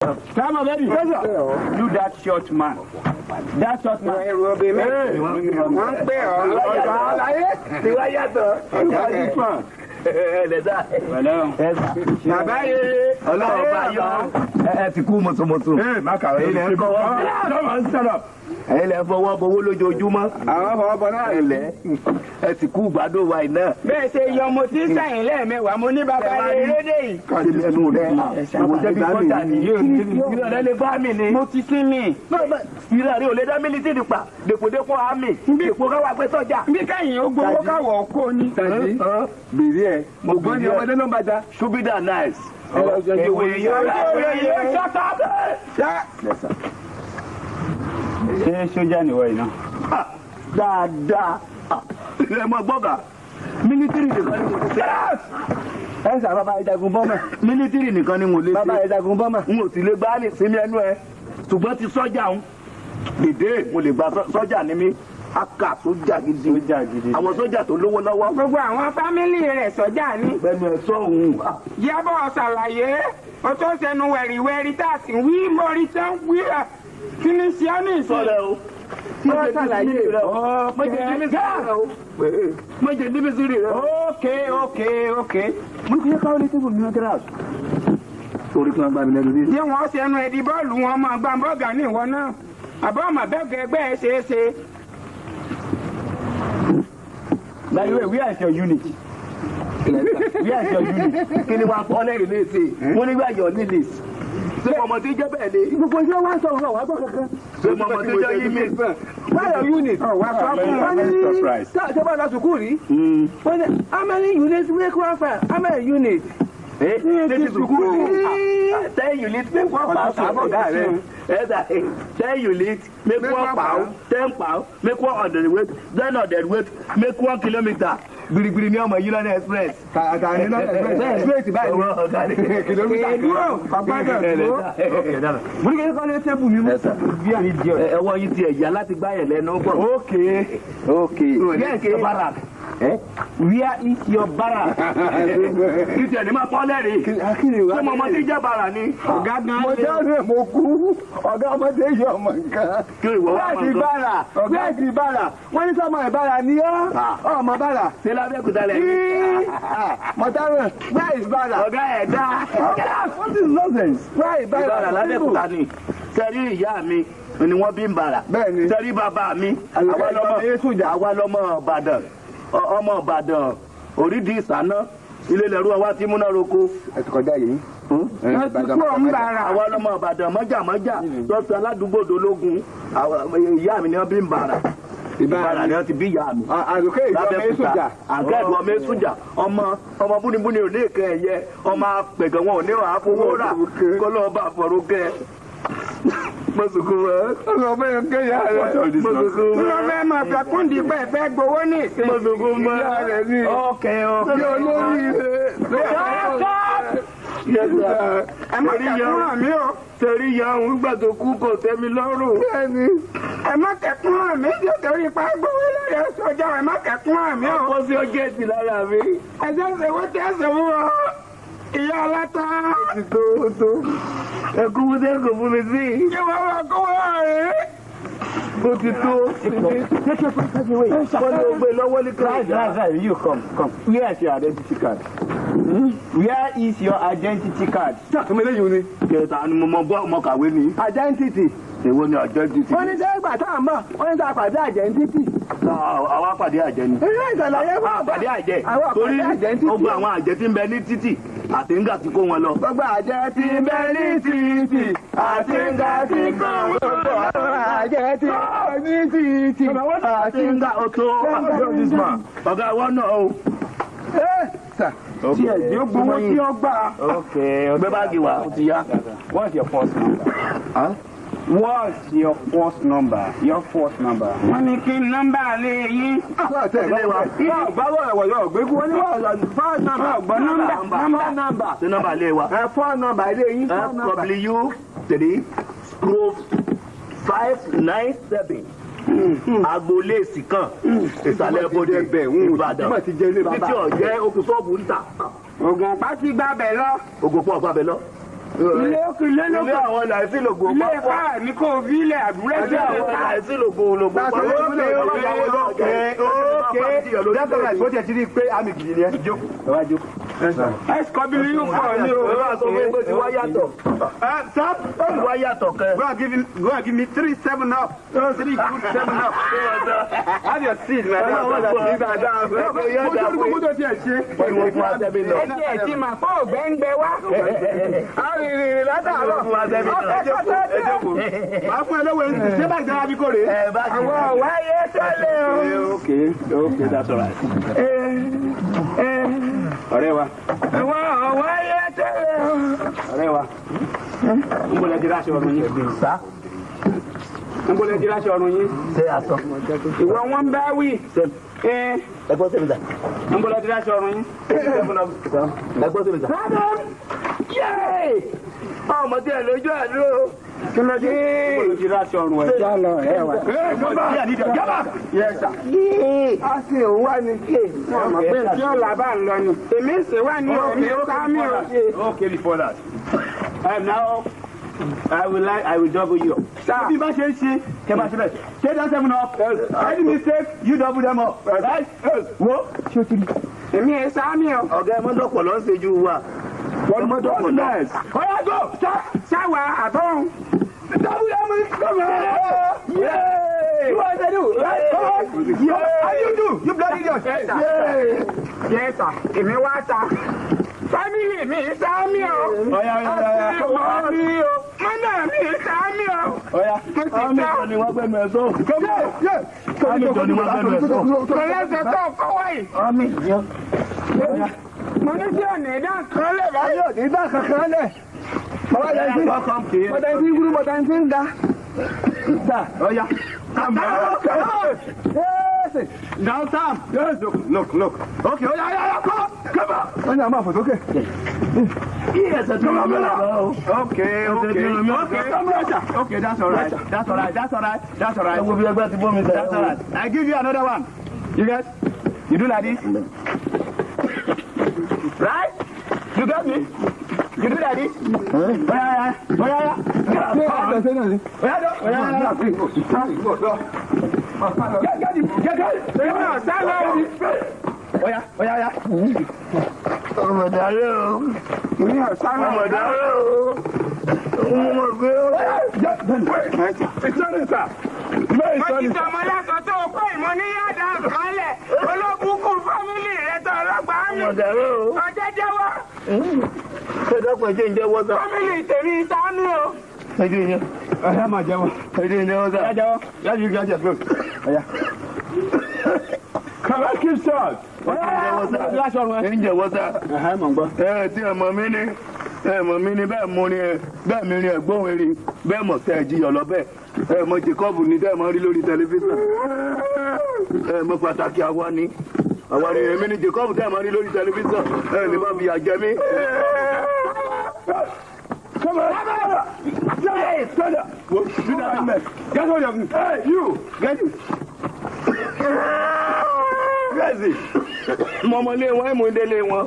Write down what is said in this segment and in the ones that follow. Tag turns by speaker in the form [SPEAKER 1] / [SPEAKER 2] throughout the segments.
[SPEAKER 1] Come on, baby. You that short man. That short man.
[SPEAKER 2] Ẹrù ọbẹ̀ mẹ́rin. Wọ́n ń pè ọ́.
[SPEAKER 3] Ọ̀gá aláyé ti wá yàtọ̀. Ẹlẹ́sà.
[SPEAKER 2] Bàbá rere.
[SPEAKER 3] Ọlọ́run bá yọ. Ẹ ti kú mọ̀tòmọ̀tò. Ilẹ̀ ń kọ́wọ́. Ilẹ̀ ń fọwọ́ bowó lójoojúmọ́.
[SPEAKER 2] Àwọn fọwọ́ bọ náà.
[SPEAKER 3] Ilẹ̀ ẹ ti kú gbádùn wa iná.
[SPEAKER 2] Bẹ́ẹ̀ ṣe yọ mo ti ń sàyìn lẹ́ẹ̀mẹ́wàá, mo ní bàbá rere dé yìí.
[SPEAKER 3] Kí ẹnu rẹ̀ ìwọ jẹ́ bí kọ́ńtà ni. Ìrọ̀ rẹ̀ lè bá mi ni.
[SPEAKER 2] Mo ti sí mi.
[SPEAKER 3] Ìrọ̀ rẹ̀ ò lè dá mílítìrì pa. Dèpòdépò àmì. Dèpò káwá pé sọ́jà.
[SPEAKER 2] Bí kẹ́yìn ó gbowó káwọ̀ kó ni.
[SPEAKER 3] Tàbí bèrè ẹ̀. Mo gbọ́ ni ọmọdé ló ń bàjá. Ṣúbídà nice. Ìwé yóò
[SPEAKER 2] Shut up!
[SPEAKER 1] Ṣé sójà nìwọ yìí náà?
[SPEAKER 3] Dáadáa. Ẹ mọ gbọ́gà. Mílítìrì nìkan ni mo lè ṣe.
[SPEAKER 4] Ẹ sà bàbá ìjagun bọ́mà.
[SPEAKER 3] Mílítìrì nìkan ni mo lè ṣe.
[SPEAKER 4] Bàbá ìjagun bọ́mà.
[SPEAKER 3] N ò sì lè gbá ní sinmi ẹnu ẹ. Ṣùgbọ́n ti sọ́jà ń. Dèdè mo lè gba sọ́jà ní mi. Aka sójà gidi.
[SPEAKER 1] Sójà gidi.
[SPEAKER 3] Àwọn sójà tó lówó lọ́wọ́.
[SPEAKER 2] Gbogbo àwọn family rẹ̀ sọ́jà ni.
[SPEAKER 3] Bẹ́ẹ̀ni ẹ sọ òun.
[SPEAKER 2] Yábọ̀ ṣàlàyé, o tó sẹnu wẹ̀rìwẹ̀rì tá a sì wí mórí tán wí ẹ̀. Kí ni ṣe ọ́ ní ìsìn?
[SPEAKER 3] Sọ̀rọ̀ o.
[SPEAKER 4] Wọ́n ṣàlàyé
[SPEAKER 3] rẹ o. Mọ̀jẹ̀ níbi sí rẹ o.
[SPEAKER 2] Okay.
[SPEAKER 4] Mo ní kí káwọn létí fún mi ọjọ́ àṣù. Torí kí wọ́n gbá mi lẹ́nu ní.
[SPEAKER 2] Bí wọ́n ṣẹnu ẹ̀dí bọ́ọ̀lù wọn máa gbá bọ́ọ̀gà ní ìwọ náà. Àbọ̀ ọmọ bẹ́ẹ̀ ẹgbẹ́ ẹ ṣeé ṣe.
[SPEAKER 1] By the way, where is your unit? Where is your unit?
[SPEAKER 3] Kí ni wàá kọ́ lẹ́rìí léèṣe? Wọ́n nígbà yọ̀ ní lè. Ṣé ọmọ tí jẹ́ bẹ́ẹ̀ ni?
[SPEAKER 4] Gbogbo iṣẹ́ wa ń sọ̀rọ̀ wà gbọ́ kankan.
[SPEAKER 3] Ṣé ọmọ tí jẹ́ yí mi?
[SPEAKER 4] Where your unit?
[SPEAKER 2] Wà sọ fún
[SPEAKER 4] Wọ́n ní ṣé bá lọ sùkúù rí? Wọ́n ní how many units make one five? How many units?
[SPEAKER 3] Ṣé ti sùkúrù? 10 units make one pound. Àbọ̀dá rẹ̀. Ẹ̀sà 10 units make one pound, 10 pound make 100 weight, 10 hundred weight make 1 kilometre. Gbirigbiri ní ọmọ yìí lọ́nà express.
[SPEAKER 4] Tààtà ní lọ́nà express. Straight báyìí.
[SPEAKER 3] Owó ọ̀gá ni.
[SPEAKER 4] Kìlómítà kan.
[SPEAKER 2] Èdúró, kọ̀gbọ́dọ̀ dúró.
[SPEAKER 4] Mo ní kí káwọn létí fún mi mú.
[SPEAKER 3] Ẹwọ́ yìí ti ẹ̀yà láti gbá yẹ̀ lẹ́nu pọ̀.
[SPEAKER 1] Okay. Where is your barrack? Where is your barrack?
[SPEAKER 3] Kí tiẹ̀ ní máa pọ́ lẹ́rìí.
[SPEAKER 4] Kí ni ìwà?
[SPEAKER 3] Ṣé mo mọ tí jẹ́ bàrà ni?
[SPEAKER 2] Ọ̀gá gan
[SPEAKER 4] Mo
[SPEAKER 2] lè.
[SPEAKER 4] jáde mo kú. Ọ̀gá ọmọdé yọ ọmọ nǹkan.
[SPEAKER 3] Kí ìwọ wá
[SPEAKER 4] Wẹ́ẹ̀sì
[SPEAKER 3] mọ nǹkan?
[SPEAKER 4] bàrà. Wẹ́ẹ̀sì bàrà. Wọ́n ní sọ́mọ ìbára ni ọ́. Ọmọ bàrà.
[SPEAKER 3] Ṣé lábẹ́òkúta lẹ̀ ní?
[SPEAKER 4] Mọ̀táràn, where is bàrà?
[SPEAKER 3] Ọ̀gá ẹ̀ dá.
[SPEAKER 4] What is nonsense? Where is bàrà?
[SPEAKER 3] Ìbàrà lábẹ́òkúta ni. Sẹ́rí ìyá mi ni wọ́n bí ń bàrà.
[SPEAKER 4] Bẹ́ẹ̀ni.
[SPEAKER 3] Sẹ́rí bàbá mi.
[SPEAKER 4] Àlùkò
[SPEAKER 3] Àwa lọ́mọ
[SPEAKER 4] ìjọba Yéṣùjà.
[SPEAKER 3] àwa lọ́mọ Ìbàdàn. Ọmọ Ìbàdàn orídìí ìsáná. Ilé lẹ̀rú ọwá tí múná roko.
[SPEAKER 4] Ẹ ti kọjá yìí.
[SPEAKER 2] Wọ́n ti kúrò ń bàrà.
[SPEAKER 3] Àwa lọ́mọ Ìbàdàn mọ́jàmọ́jà tọ́sí aládùúgbò dológun. Ìyá mi ni wọ́n bí ń bàrà. Ìbàrà ni wọ́n ti bí ìyá mi.
[SPEAKER 4] Àlùkò ìjọba Yéṣùjà.
[SPEAKER 3] Àgẹ́dùn ọmọ Yéṣùjà, ọmọ ọmọ búnibúni ò ní ìkẹ́ ẹ̀yẹ, ọmọ apẹ̀gàn wọn ò ní wàá fowó rà kó lọ́ọ́ bá fọ̀rọ̀ kẹ́ mọ̀sùkú mọ́.
[SPEAKER 4] Ọmọ yẹn kéya rẹ̀.
[SPEAKER 3] Mọ̀sùkú
[SPEAKER 2] Tí
[SPEAKER 3] mọ́.
[SPEAKER 2] wọ́n fẹ́ máa fẹ́ kúndì pẹ́ fẹ́ gbowó ní ìsìn.
[SPEAKER 3] Mọ̀sùkú mọ́.
[SPEAKER 4] Ìyá rẹ̀ ni.
[SPEAKER 1] Okay.
[SPEAKER 4] Bí olórí rẹ̀.
[SPEAKER 3] Yes, sir.
[SPEAKER 2] Ẹ má kẹ́kún hàn mí o.
[SPEAKER 3] Torí ìyá òun gbà tó kú kò tẹ́ mi lọ́rùn.
[SPEAKER 4] Bẹ́ẹ̀ni.
[SPEAKER 2] Ẹ má kẹ́kún hàn mí nítorí pa gbowó lórí sọ́jà, ẹ má kẹ́kún hàn mí o.
[SPEAKER 3] Ọkọ sí ọjọ́ ẹ̀sìn lára mi.
[SPEAKER 2] Ẹ ṣe ṣe wọ́n tẹ́ ṣe fún wọn. Ìyá aláta.
[SPEAKER 4] Ti tó tó.
[SPEAKER 3] Ẹkú wúdẹ́ kò fún mi sí.
[SPEAKER 2] Kí wọ́n wá kó wọ́n rèé.
[SPEAKER 3] Ó ti tó. Wọ́n ní o gbé lọ́wọ́ ní
[SPEAKER 1] Right,
[SPEAKER 3] kíláàsì.
[SPEAKER 1] right. You come, come. Where is your identity card? Where is your identity card?
[SPEAKER 4] Sàkúnmí lẹ́yìn ni.
[SPEAKER 3] Kẹta ni mo mọ bọ́ ọmọ kàwé ni.
[SPEAKER 4] Identity.
[SPEAKER 3] Èwo ni identity?
[SPEAKER 4] Wọ́n ní sẹ́gbà tá à ń bọ̀, wọ́n ní sá pàdé identity.
[SPEAKER 3] Àwa pàdé àjẹ́ ni.
[SPEAKER 4] Ilé ìsàlàyé fún
[SPEAKER 3] Àwa pàdé àjẹ́.
[SPEAKER 4] Àwọn
[SPEAKER 3] Torí
[SPEAKER 4] pàdé identity.
[SPEAKER 3] gbogbo àwọn àjẹ́ tí ń bẹ ní títì àti ńgà tí kó wọn lọ.
[SPEAKER 4] Gbogbo àjẹ́ tí ń bẹ ní títì àti ńgà tí kò wọ́n. Gbogbo àjẹ́ tí ń bẹ ní títì àti
[SPEAKER 3] Àti ńgà ó tó. Ọ̀gá wa náà o.
[SPEAKER 4] Ẹ sà.
[SPEAKER 2] Tí ẹ̀ yóò gbowó tí ó gbà.
[SPEAKER 1] Okay.
[SPEAKER 3] Gbé báàgì wá, ó ti yá.
[SPEAKER 1] What's your first number? What's your first number? Your first number.
[SPEAKER 2] Wọ́n ní kí nọ́mbà lè yín.
[SPEAKER 4] Ilé wa. Báwo ẹ̀wọ̀ yóò gbé kú? Wọ́n ní wọ́n fọ́ nọ́mbà.
[SPEAKER 2] Ọ̀gbọ́n nọ́mbà nọ́mbà.
[SPEAKER 4] Nọ́mbà.
[SPEAKER 3] Ṣé nọ́mbà lé wa?
[SPEAKER 4] Ẹ fọ́ nọ́mbà ilé yín. Fọ́ nọ́mbà.
[SPEAKER 3] FW 3/597, agboolé ìsìnkàn, ìsàlẹ̀ bòde, Ìbàdàn,
[SPEAKER 4] Mà ti jẹ ilé bàbá.
[SPEAKER 3] títí ọ̀jẹ́ okùn sọ́ọ̀bù ń tà.
[SPEAKER 2] Ògùn pa ti gbà bẹ̀ lọ.
[SPEAKER 3] Ogun pọ̀ gbàbẹ lọ.
[SPEAKER 2] Ilé òkè ilé
[SPEAKER 3] Ilé
[SPEAKER 2] lókè.
[SPEAKER 3] àwọn làásì lògùn
[SPEAKER 2] Ilé
[SPEAKER 3] pápá.
[SPEAKER 2] ìfáà ní kò fi ilẹ̀ àbúrẹ́
[SPEAKER 3] Ilé
[SPEAKER 2] sí
[SPEAKER 3] àwọn làásì lògùn lògùn pápá.
[SPEAKER 4] Okay, okay. That's all right. Bó tiẹ̀ ti rí i pé àmì gidi ni ẹ. Jókòó. Ẹ wá jókòó.
[SPEAKER 2] SW pọ̀ ní o.
[SPEAKER 3] Ẹ wá sọ fún mi pé ti wá yàtọ̀.
[SPEAKER 4] Stop.
[SPEAKER 3] Ti wá yàtọ̀ kẹ.
[SPEAKER 4] Go and give him, go and give me 3 7-Up. 3 good 7-Up. Have your seat, my dear. Mo tó gbogbo tó tiẹ̀ ṣe.
[SPEAKER 3] Wọ́n ní wọ́n fún wa sẹ́mi lọ.
[SPEAKER 2] Ẹ tiẹ̀ ti mà fọ́ ògbẹ́ngbẹ́ wá.
[SPEAKER 4] Arìnrìn látàárọ̀.
[SPEAKER 3] Wọ́n fún wa sẹ́mi lọ.
[SPEAKER 4] Ẹ jókòó, ẹ jókòó. Màá fún ẹ lọ́wọ́ ẹni ṣé báyìí dára bí kò rèé.
[SPEAKER 3] Ẹ bá ti
[SPEAKER 2] Àwọn ọ̀wáyé tó lé o.
[SPEAKER 1] Okay, okay, that's all right. Ọ̀rẹ́ wa,
[SPEAKER 2] Àwọn ọ̀wáyé tó lé o.
[SPEAKER 1] ọ̀rẹ́ wa. Ń bọ̀lẹ̀ di ráṣọ ọ̀run yín.
[SPEAKER 3] sá.
[SPEAKER 1] Ń bọ̀lẹ̀ di ráṣọ ọ̀run yín.
[SPEAKER 3] Ṣé aṣọ?
[SPEAKER 2] Ìwọ wọn bá wí.
[SPEAKER 3] Ẹ gbọ́ sẹ́mi sà.
[SPEAKER 1] Ń bọ̀lẹ̀ di ráṣọ ọ̀run yín.
[SPEAKER 3] Ẹ gbọ́ sẹ́mi sà. Ọmọ tí ẹ lójú àdúró.
[SPEAKER 2] Kí ló dé?
[SPEAKER 1] Ń bọ̀lẹ̀ di ráṣọ ọ̀run ẹ̀.
[SPEAKER 2] Já lọ ọ̀rẹ́ wa.
[SPEAKER 1] Yes, sir.
[SPEAKER 2] A sì ń wá ní. Wọ́n mọ̀ pé tí ọ̀la bá ń lọ ni. Èmi sì wá ní èmi sámi o.
[SPEAKER 1] Okay, before that. Now, I will double you up.
[SPEAKER 2] Sir.
[SPEAKER 4] Bí bá ṣe ń ṣe, kẹ bá ṣe bẹ́ẹ̀. Take that 7-Up. Any mistake, you double them up. Right? Wo? Ṣé o ti rí?
[SPEAKER 2] Èmi ẹ̀ sámi o.
[SPEAKER 3] Ọ̀gá ẹ mọ́dọ̀pọ̀ ló ń ṣe ju wa. Ẹ mọ́dọ̀pọ̀ lọ.
[SPEAKER 4] Oya go! Stop!
[SPEAKER 2] Sáwa àbọ̀n.
[SPEAKER 4] Double them up. Come on! Yeah! You want to do? Right? Come on! Yeah! How you do? You bloody idiot!
[SPEAKER 2] Yes, sir.
[SPEAKER 4] Yeah!
[SPEAKER 2] Yes, sir. Èmi wá ta. Fámìlì mi sámi o.
[SPEAKER 4] Oya, oya, oya.
[SPEAKER 2] Àti wọ́n mi o. Mọ́nà mi sámi o.
[SPEAKER 4] Oya.
[SPEAKER 2] Mo ti
[SPEAKER 3] Àmì
[SPEAKER 2] tọ́.
[SPEAKER 3] ìjọ ni wọ́n gbẹ́nu ẹ̀ sọ.
[SPEAKER 4] Come on! Yeah!
[SPEAKER 3] Àmì ìjọ ni wọ́n gbẹ́nu ẹ̀ sọ.
[SPEAKER 2] Kò lẹ́sẹ̀ tó kọ́wọ́ yìí.
[SPEAKER 3] Àmì ìjọ.
[SPEAKER 2] Mo ní tí ọ̀nà ìdá kan lè báyìí.
[SPEAKER 4] Ayọ̀ ní bá kankan lẹ̀. Bàbá yẹn ti bàtà yẹn ti ń gúrú bàtà yẹn ti ń ga. Sà ọ̀ya. Come on! Come on! Yes! Now Sam! Yes! Look, look, look. Okay, oya, oya, oya, come on! Come on! Wọ́n ní a máa fò sókè.
[SPEAKER 3] Ẹsẹ̀ tó lọ mẹ́lá.
[SPEAKER 4] Okay, okay. Okay, come on, sir. Okay, that's all right. That's all right. That's all right. That's all
[SPEAKER 3] Ẹ
[SPEAKER 4] right.
[SPEAKER 3] wo bí ẹgbẹ́ ti bọ́ mi sẹ́.
[SPEAKER 4] That's all right. I give you another one. You guys, you do like this. Right? You got me? You do like this? Oya, oya, oya, oya. Oya, oya, oya. Get, get it, get it.
[SPEAKER 2] Èmi ò sá lọ.
[SPEAKER 4] Oya, oya, oya.
[SPEAKER 3] Ọmọdé o.
[SPEAKER 2] Èmi ò sá lọ.
[SPEAKER 3] Ọmọdé o. Mo mọ̀ pé ó.
[SPEAKER 4] It's not it, sir.
[SPEAKER 2] Mo ti sọmọ lásán tó o kó ìmọ̀ ní yàrá kan lẹ̀. Olóbùkún fámìlì rẹ̀ tó ọlọ́gbàá mi.
[SPEAKER 3] Ọmọdé o.
[SPEAKER 2] Ọjọ́ jẹ́wọ́.
[SPEAKER 3] Ṣé dọ́pọ̀ ẹjẹ́ ń jẹ́wọ́ sá?
[SPEAKER 2] Fámìlì tèmi sámi o.
[SPEAKER 3] Ẹjẹ́ ń jẹ́.
[SPEAKER 4] Oya, máa jẹ́wọ́.
[SPEAKER 3] Ẹjẹ́ ń jẹ́wọ́ sá.
[SPEAKER 4] Oya, jẹ́wọ́. Oya, you get your clothes. Oya. Come on, keep short. Oya, oya, oya.
[SPEAKER 3] Ẹ ń jẹ́wọ́ sá.
[SPEAKER 1] Ẹ̀hẹ́, mò ń gbọ́.
[SPEAKER 3] Ẹ tí ẹ mọ̀ mí ní ẹ mọ̀ mí ní bẹ́ẹ̀ mú ni ẹ bẹ́ẹ̀ mi rí ẹ̀gbọ́n eré bẹ́ẹ̀ mọ̀ tẹ́ ẹ jiyọ̀ lọ bẹ́ẹ̀ ẹ mọ̀ Jacob ní tẹ́ ẹ mọ̀ rí lórí tẹlifíṣàn ẹ mọ̀ pàtàkì àwa ni àwa ni èmi ni Jacob tẹ́ ẹ mọ̀ rí lórí tẹlifíṣàn ẹ lè má fi àjẹ mí.
[SPEAKER 4] Come on. Hey, stand up. Do that mess. Get hold of me. Hey, you. Get it.
[SPEAKER 3] Gẹ̀ẹ́sì mọ̀mọ́lé wọn ẹ̀ mú délé wọn.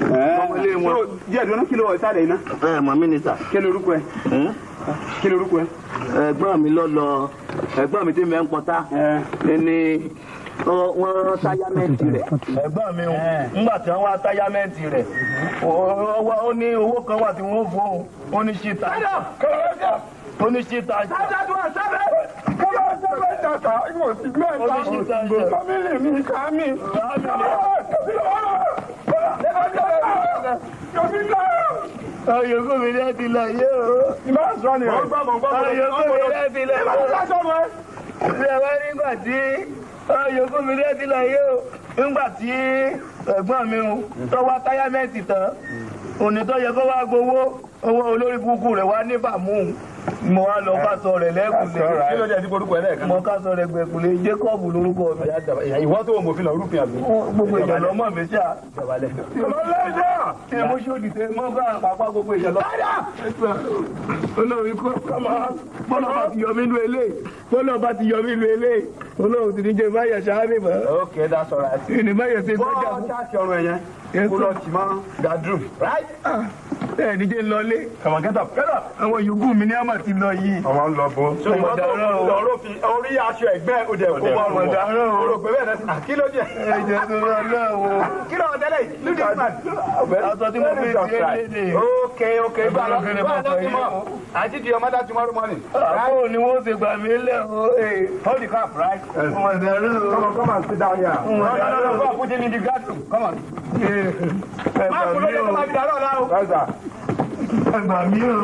[SPEAKER 3] Mọ̀mọ́lé wọn.
[SPEAKER 4] So, díẹ̀ dúró kí ló wọ̀ sálẹ̀ iná?
[SPEAKER 3] Ẹ mọ̀ mí ni sà.
[SPEAKER 4] Kí lorúkọ ẹ? Kí lorúkọ ẹ?
[SPEAKER 3] Ẹ̀gbọ́n mi lọ lọ ẹ̀gbọ́n mi tí mi ń pọtá ní wọ́n táyámẹ́ǹtì rẹ̀. Ẹ̀gbọ́n mi ń ńgbà tí wọ́n wá táyámẹ́ǹtì rẹ̀ ó ní owó kan wà tí wọ́n fún òun ó ní ṣíta. Ó ní ṣíta.
[SPEAKER 2] Fámìlì mi sámi.
[SPEAKER 3] Ayọ̀kọ́ mi láti là yé o. Ayọ̀kọ́ mi láti là yé o. Ṣé ẹ wá nígbà tí ayọ̀kọ́ mi láti là yé o? Nígbà tí ẹ̀gbọ́n mi ń tọ́wọ́ táyámẹ́ǹtì tán, òní tó yẹ kó wá gbowó owó olórí burúkú rẹ̀ wá ní bàmú. Mo wá lọ ká sọ rẹ̀ lẹ́kùnlé.
[SPEAKER 4] Kí ló jẹ́ sí orúkọ ẹ lẹ́ẹ̀kan?
[SPEAKER 3] Mo ká sọ rẹ̀ gbẹ̀kùnlé. Jacob lórúkọ mi.
[SPEAKER 4] Ìwọ tó mọ̀ fi lọ rúfin àbí?
[SPEAKER 3] Gbogbo èèyàn lọ́mọ mi ṣá. Ẹ mo ṣòdì tẹ mọ́ bá àpapọ̀ gbogbo èèyàn lọ. Olórí kọ́ bọ́lá bá ti yọ mí nú eléyìí. Bọ́lá bá ti yọ mí nú eléyìí. Olóhùn ti ní jẹ́ báyọ̀ ṣáábì mọ́.
[SPEAKER 1] Okay, that's all right.
[SPEAKER 3] Ìní báyọ̀ ṣe gbọ́jà
[SPEAKER 4] Bọ́ ṣáàtì ọrùn ẹ̀ yẹn. Kó lọ tì mọ́ gadroom. Right? Ẹ ní jẹ́ lọlé.
[SPEAKER 5] Come on, get up, get up.
[SPEAKER 4] Àwọn yòókù mi ní àmà ti lọ yìí.
[SPEAKER 5] Ọmọ ń lọ bó.
[SPEAKER 4] So ìwọ tó
[SPEAKER 5] lọ́rọ́ fi orí aṣọ ẹ̀gbẹ́ òde kó bọ́ ọ̀rùn wọ̀. O rò pé bẹ́ẹ̀ náà kí ló jẹ?
[SPEAKER 4] Ẹ jẹ́ tó lọ lọ́wọ́.
[SPEAKER 2] Kí ló ń tẹ́lẹ̀ yìí? Look this man.
[SPEAKER 4] Aṣọ tí mo fi ti é léde.
[SPEAKER 2] Okay. Go along, go along tomorrow. I see your mother tomorrow morning.
[SPEAKER 4] Àbò ni wọ́n ṣe gbà mí lẹ̀ o.
[SPEAKER 2] Hold the cap, right?
[SPEAKER 4] Ọmọ ìdárò.
[SPEAKER 5] Come on, come and sit down here.
[SPEAKER 2] No, no, no, no. Go and put him in the guard room. Come on.
[SPEAKER 4] Ẹ
[SPEAKER 2] Má
[SPEAKER 4] gbà
[SPEAKER 2] kúrò
[SPEAKER 4] mí
[SPEAKER 2] lẹ́nu
[SPEAKER 4] o.
[SPEAKER 2] máa fi dàrọ́ ọ̀la o.
[SPEAKER 5] Yes, sir.
[SPEAKER 4] Ẹ gbà mí o.